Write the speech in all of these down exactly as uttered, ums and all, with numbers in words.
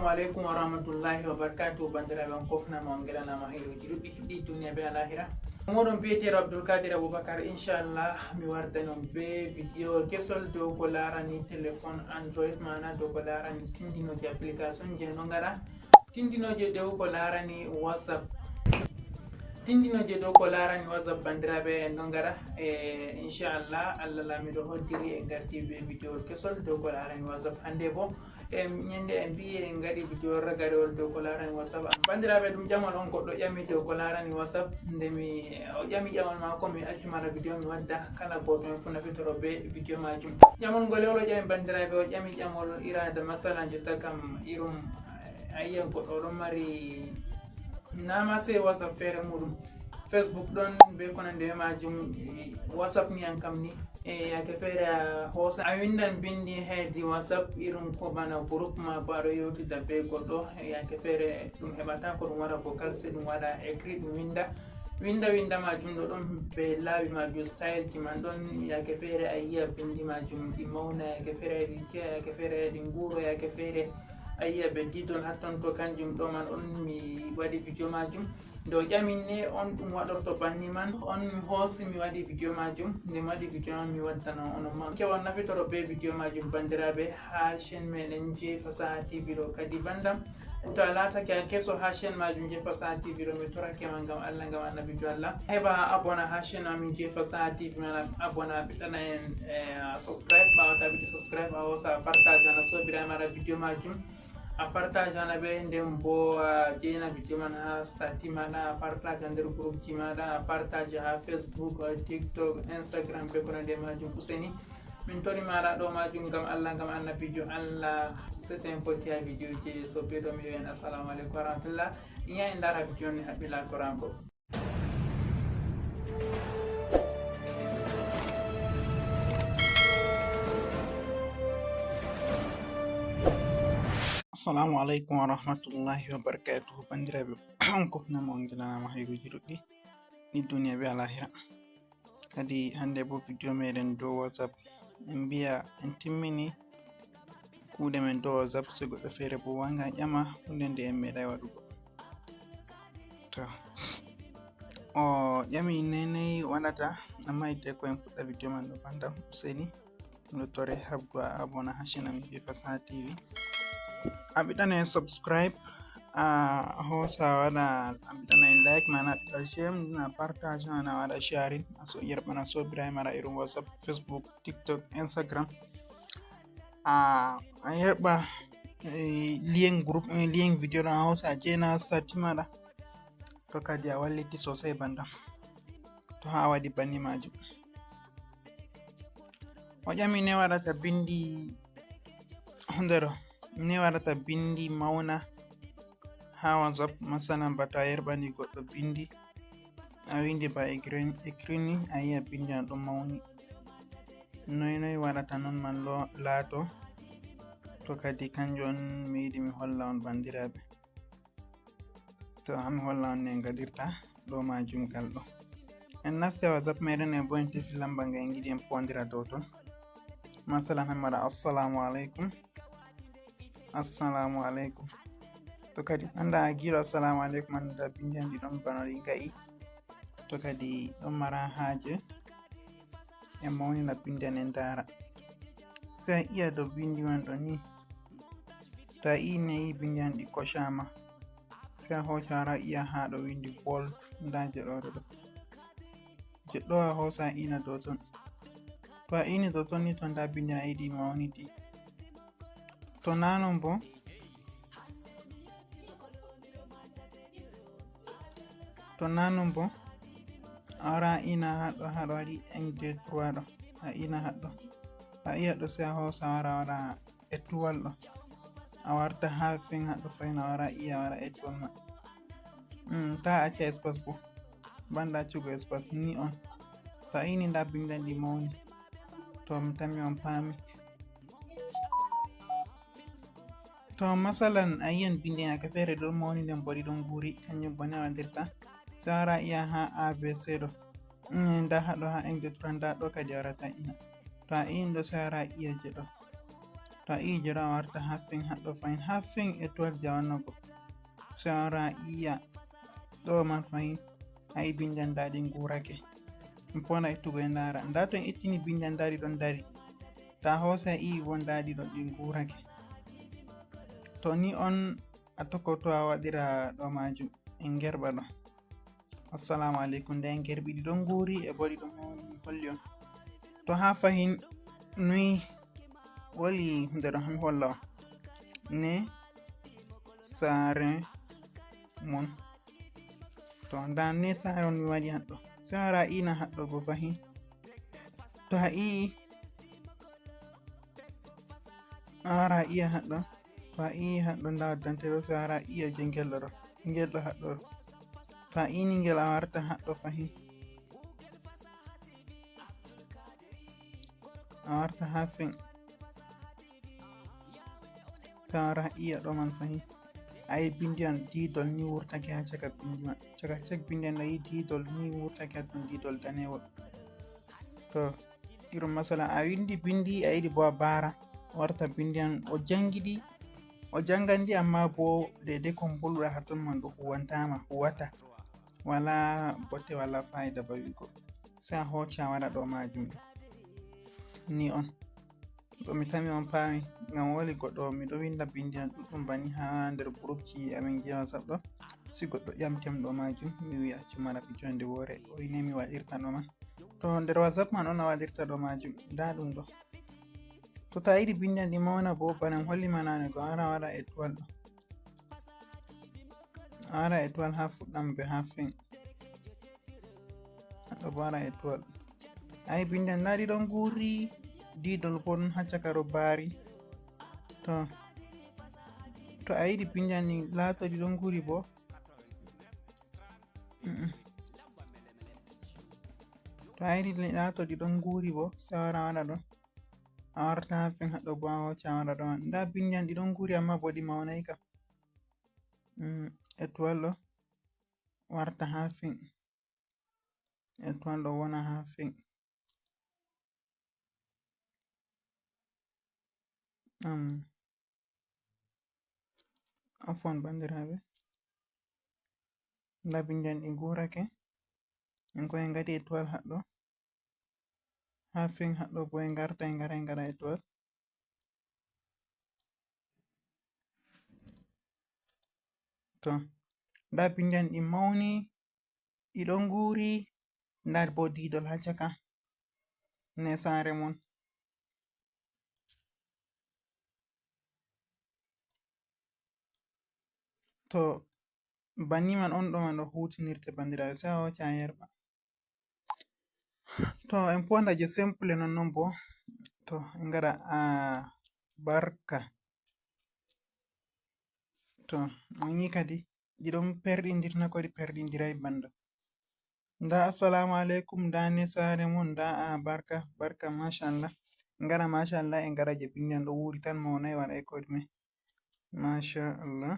Aleykum wa rahmatullahi wa barakatuh. Bandiraɓe, on kofnama, on gelanama hayruji ɗuɗɗi ɗi duniya be alahira. Moɗon biyeteeɗo Abdul Kadir Abubakar. Inchallah, mi wartani on be video kesol dow ko larani téléphone Android, mana dow ko larani tindinoje application je no ngaɗa tindinoje dow ko larani WhatsApp. Tindinoje dow ko larani WhatsApp, bandiraɓe, en ɗon gara. E inchallah, Allah lamiɗo hoddiri, en garti be video kesol dow ko larani WhatsApp hande bo. E ñande en mbi en gaɗi video ragarewol dow ko larani WhatsApp. Bandiraɓe, ɗum ƴamol on goɗɗo ƴami dow ko larani WhatsApp. Nde mi, o ƴami ƴamol mako, mi accu mara video mi wadda. Kala goto en fu nafitoro be video majum. Ƴamol ngol o ƴami, bandiraɓe, o ƴami ƴamol irada masala jotta kam irum, a yiyan goɗɗo ɗon mari nama sey WhatsApp feere muɗum. Facebook ɗon be ko nandi e majum, e WhatsApp ni an kam ni. E yake feere a hosa, a windan bindi hedi WhatsApp, irum ko bana groupe ma ba aɗo yewtida be goɗɗo. E yake feere ɗum heɓata ko ɗum waɗa vocal, se ɗum waɗa écrit, ɗum winda. Winda, winda majum ɗo ɗon be laawi majum, style ji man ɗon. Yake feere a yiya bindi majum ɗi mauna, yake feere ɗi jiya, yake feere ɗi nguro, yake feere a yiya be didol hatton. To kanjum ɗo man on mi waɗi video majum. Nde o ƴamin ne on ɗum waɗorto banni man, on mi hoosi mi waɗi video majum. Nde mi waɗi video man mi waddana onon man. Kewan nafitoro be video majum, bandiraɓe, ha chaîne meɗen je Fasaha T V ɗo. Kadi bandam, to a laatake a keso ha chaîne majum je Fasaha T V ɗo, mi torake ma ngam Allah, ngam annabijo Allah, heɓa abona ha chaîne amin je Fasaha T V man, abona, ɓiɗɗana en, eh, subscribe, ɓawo ta ɓiɗɗo subscribe, a hosa partage ana sobiraɓe maɗa video majum. A partage ana ɓe, nden bo a jeyna video man ha statut maɗa, a partage ha nder groupe ji maɗa, a partage ha Facebook, TikTok, Instagram, be ko nandi e majum. Useni, min tori maɗa ɗo majum ngam Allah, ngam annabijo Allah, seten potti ha video je so be ɗo mi yo en assalamu aleykum wa rahmatullah. Iya en ndara video ni haɓɓila koranko. Assalamu aleykum wa rahmatullahi wa barakatuhu. Bandiraɓe, on kofnama, on gelanama hayruji ɗuɗɗi ɗi duniya be alahira. Kadi hande bo video meɗen dow WhatsApp. En mbiya en timmini kuuɗe men dow WhatsApp, se goɗɗo feere bo wanga ƴama hunde nde en meɗai waɗugo. To o ƴami nei nei waɗata, amma hidde ko en fuɗɗa video man ɗo bandam, useni mi ɗo tore habgo a abona ha chaîne amin je Fasaha T V. A ɓiɗɗana en subscribe, a hosa waɗa, a ɓiɗɗana en like, mana a ɓiɗɗa j'aime, a partage, mana a waɗa sharing, a so yerɓana sobiraɓe maɗa irum WhatsApp, Facebook, TikTok, Instagram. A, a yerɓa, eh, lien groupe, eh, lien video ɗo a hosa a jeyna statut maɗa. To kadi a walliti sosai bandam. To ha a waɗi banni majum. O ƴami ne waɗata bindi hunde ɗo, ne waɗata bindi mauna ha WhatsApp, masalan, ba to a yerɓani goɗɗo bindi, a windi ba écrit, écrit ni, a yi'a bindi an ɗon mauni. Noi noi waɗata non man lo-, laato? To kadi kanjum on mi yiɗi mi holla on, bandiraɓe. To ha mi holla on ne en gaɗirta ɗo majum gal ɗo. En nasti WhatsApp meɗen, en bo en tefi lamba nga en giɗi en pondira dow ton. Masalan, han mi waɗa assalamu aleykum. Assalamu aleykum. To kadi anda a giɗo assalamu aleykum, anda bindi an ɗi ɗon bano ɗi ga'i. To kadi ɗon mara haaje, en mawnina bindi an en ndaara. Sey a yi'a dow bindi man ɗo ni. To a yi'i ni, a yi'i bindi an ɗi kocama. Sey a hooca wara a yi'a haa ɗo windi bold, ndaa je ɗo ɗo. Je ɗo a hoosa a iina dow ton. To a iini dow ton ni, to ndaa bindi an a yi'i ɗi mawniti. To naa non bo, to naa non bo, a wara a iina haa ɗo, haa ɗo waɗi un, deux, trois ɗo. A iina haa ɗo. A i'a ɗo, sey a hoosa a wara a waɗa étoile ɗo. A warta haa fin haa ɗo fahin a wara a i'a a waɗa étoile ma. Mm, taa a acca espace bo. Banda accugo espace ni on. To a iini ndaa bindi an ɗi mawni. To mi tammi on paami. To masalan a yi'an bindi an yaake feere ɗon mawni nden bo ɗi ɗon nguuri, kanjum bo ni a waɗirta. Sey a wara a i'a haa A B C ɗo. Mm, ndaa haa ɗo haa un, deux, trois, ndaa ɗo kadi a warata a iina. To a iini ɗo sey a wara a i'a je ɗo. To a i jero a warta ha fin haɗɗo fahin, ha fin étoile jawanno go. Sewara iya ɗo man fahin, a i bindiyan daɗi ngurake. Mponda ittugo e ndara. Nda to en ittini bindiyan daɗi ɗon dari. Ta hosa i won daɗi ɗon ɗi ngurake. To ni on a tokkoto a waɗira ɗo majum, en gerɓa ɗo. Assalamu alaikum. Nde en gerɓi ɗi ɗon nguri e bodi ɗum holli on. To ha fahin nui woli nde ɗon holla on. Ne sare mon. To nda ne sare on mi waɗi haɗɗo. Sewara ina haɗɗo go fahin. To a i a wara iya haɗɗo. To a i haɗɗo nda waddante ɗo, sewara iya je ngelɗo ɗo. Ngelɗo haɗɗo ɗo. To a ini ngel a warta haɗɗo fahin. A warta ha fin. Sewara iya ɗo man fahin. A i bindiyan didol ni wurtake ha caka bindi man. Caka cak bindiyan a i didol ni wurtake ha ɗum didol danewol. To irum masala a windi bindi a yiɗi bo a bara warta bindiyan o jangidi o jangandi amma bo dede ko mbulɗa ha ton man ɗo huwantama huwata wala botte wala fayida ba wigo sai a hoca waɗa ɗo majum ɗo ni on ɗo mi tami on pami ngam woli goɗɗo miɗo winda bindiyan ɗuɗɗum bani ha nder groupji amin je WhatsApp ɗo si goɗɗo ƴamtem ɗo majum mi wiya accumana fi jonde wore o ine mi waɗirta ɗo man to nder WhatsApp man on a waɗirta ɗo majum nda ɗum ɗo to ta yiɗi bindiyan ɗi mawna bo bana mi holli ma nane go ara waɗa étoile ɗo ara étoile ha fuɗɗam be ha fin haɗɗo bo ara étoile a yi bindiyan nda ɗi ɗon nguri didol bo ɗon ha caka ɗo bari to to a yiɗi bindiyan ɗi laato ɗi ɗon nguri bo to a yiɗi laato ɗi ɗon nguri bo sai wara waɗa ɗo a warta ha fin haɗɗo bo a hoca waɗa ɗo nda bindiyan ɗi ɗon nguri amma bo ɗi mawnai kam étoile ɗo warta ha fin étoile ɗo wona ha fin um, afwan bandiraɓe nda bindiyan ɗi ngurake en ko en ngadi étoile haɗɗo ha fin haɗɗo bo en garta en gara en gara étoile to nda bindiyan ɗi mawni ɗi ɗon nguri nda bo didol ha caka ne sare mon to banni man on ɗo man ɗo hutinirte bandiraɓe sai a hoca yerɓa to en ponda je simple non non bo to en ngara a barka to on yi kadi ɗi ɗon perɗindirna ko ɗi perɗindirai banda nda assalamu alaikum nda ne sare mon nda a barka barka mashallah ngara mashallah e ngara je bindiyan ɗo wuri tan mawnai waɗai ko ɗume mashallah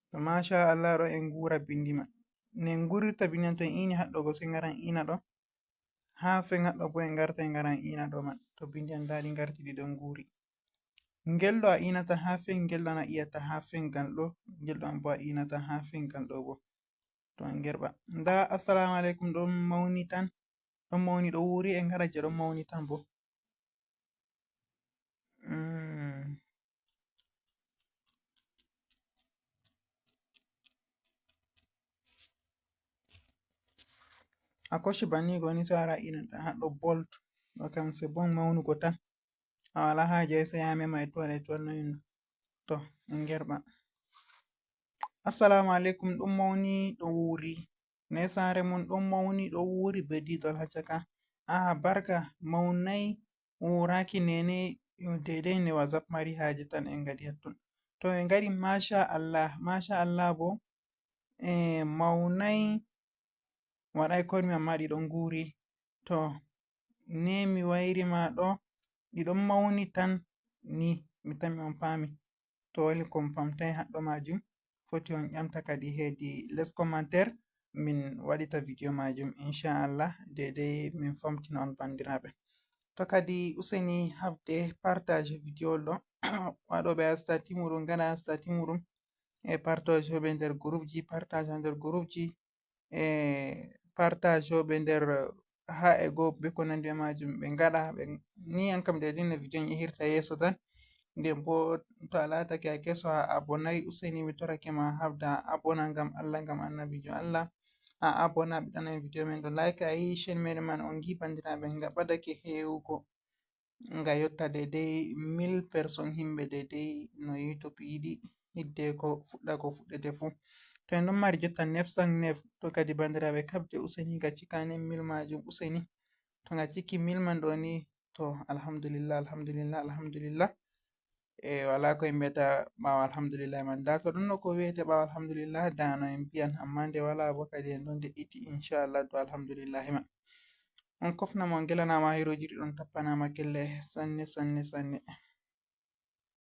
to mashallah ɗo en ngura bindi man ne ngurirta bindiyan to en ini haɗɗo go sai ngaran ina ɗo ha fe ngaɗɗo bo en ngarta en ngaran ina ɗo man to bindiyan daɗi ngarti ɗi ɗon nguri ngel ɗo a inata ha fe ngel ɗo na iyata ha fe ngal ɗo ngel ɗo bo a inata ha fe ngal ɗo bo to en gerɓa nda assalamu alaikum ɗon mawni tan ɗon mawni ɗo wuri e ngara je ɗon mawni tan bo mm. a koshi banni goni sai wara inata haɗɗo bolt ɗo kam c'est bon mawnugo tan a wala haje sai a mema étoile étoile no inno to en gerɓa assalamu alaikum ɗum mawni ɗo wuri ne sare mun ɗon mawni ɗo wuri be didol ha caka aha barka mawnai wuraki nene yo daidai ne WhatsApp mari haje tan en ngadi hattun to en ngadi masha Allah masha Allah bo e mawnai waɗai komi amma ɗi ɗon nguri to ne mi wairi ma ɗo ɗi ɗon mawni tan ni mi tami on paami to wali kon pamtai haɗɗo majum foti on ƴamta kadi hedi les commentaire min waɗita video majum inchallah dedai min famtina on bandiraɓe To kadi useni hafde partage video ɗo. Waɗoɓe ha statut muɗum, gana ha statut muɗum. E partage hoɓe nder groupe ji, partage nder groupe ji. E partage hoɓe nder ha e goo be ko nandi e majum ɓe ngaɗa ɓe ni an kam de dinna video on yehirta yeeso tan. Nden bo to a laatake a keso a abonay useni mi torake ma habda abona ngam Allah ngam annabijo Allah. A abona ɓe ɗanan video men ɗo like a yi chaîne meɗen man on gi bandiraɓe nga ɓadake hewugo nga yotta dedei mille personnes himɓe dedei no YouTube yiɗi hidde ko fuɗɗa ko fuɗɗete fu. To en ɗon mari jotta neuf cent neuf to kadi bandiraɓe kabde useni nga cikanen mille majum useni. To nga ciki mille man ɗo ni to alhamdulillah alhamdulillah alhamdulillah. E wala ko en mbiyata ɓawo alhamdulillah man da to ɗon no ko wiyete ɓawo alhamdulillah da no en mbiyan amma nde wala bo kadi en ɗon de'iti inchallah do alhamdulillah man. On kofnama on gelanama hiroji ɗi ɗon tappanama kelle sanne sanne sanne.